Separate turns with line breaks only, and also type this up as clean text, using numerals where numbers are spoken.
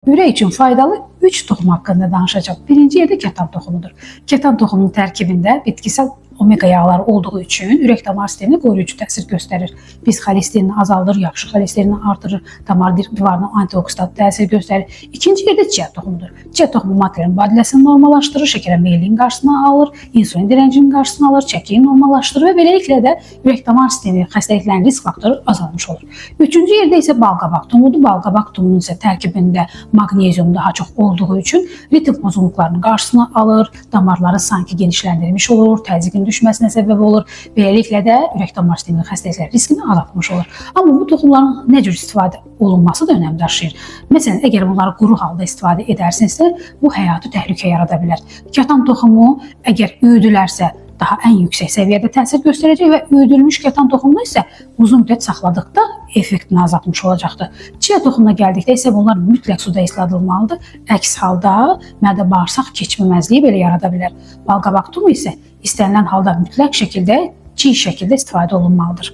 Ürək üçün faydalı 3 toxum haqqında danışacağım. Birinci yerdə kətan toxumudur. Kətan toxumunun tərkibində bitkisel omega yağları olduğu üçün ürək damar sisteminə qoruyucu təsir göstərir. Pis xolesterini azaldır, yaxşı xolesterini artırır, damar divarına antioksidant təsir göstərir. İkinci yerdə chia toxumudur. Chia toxumu maddələrin mübadiləsini normallaşdırır, şəkərə meylin qarşısını alır, insulin direncinin qarşısını alır, çəkiyi normallaşdırır və beləliklə də ürək damar sistemi xəstəliklərinin risk faktoru azalmış olur. Üçüncü yerdə isə balqabaq toxumudur. Balqabaq toxumunun isə tərkibində maqnezium daha çox olduğu üçün ritm pozğunluqlarının qarşısını alır, damarları sanki genişləndirmiş olur, təzyiqin düşməsinə səbəb olur. Beləliklə də ürək damar sistemi xəstəliklər riskini azaltmış olur. Amma bu toxumların nə cür istifadə olunması da önəm daşıyır. Məsələn, əgər bunları quru halda istifadə edərsinizsə, bu həyati təhlükə yarada bilər. Kətan toxumu əgər üyüdülərsə daha ən yüksək səviyyədə təsir göstərəcək və üyüdülmüş kətan toxumunu isə uzun müddət saxladıqda effektini azaltmış olacaqdır. Chia toxumuna gəldikdə isə bunlar mütləq suda isladılmalıdır. Əks halda mədə-bağırsaq keçməməzliyi belə yarada bilər. Balqabaq toxumu isə istənilən halda mütləq şəkildə çiğ şəkildə istifadə olunmalıdır.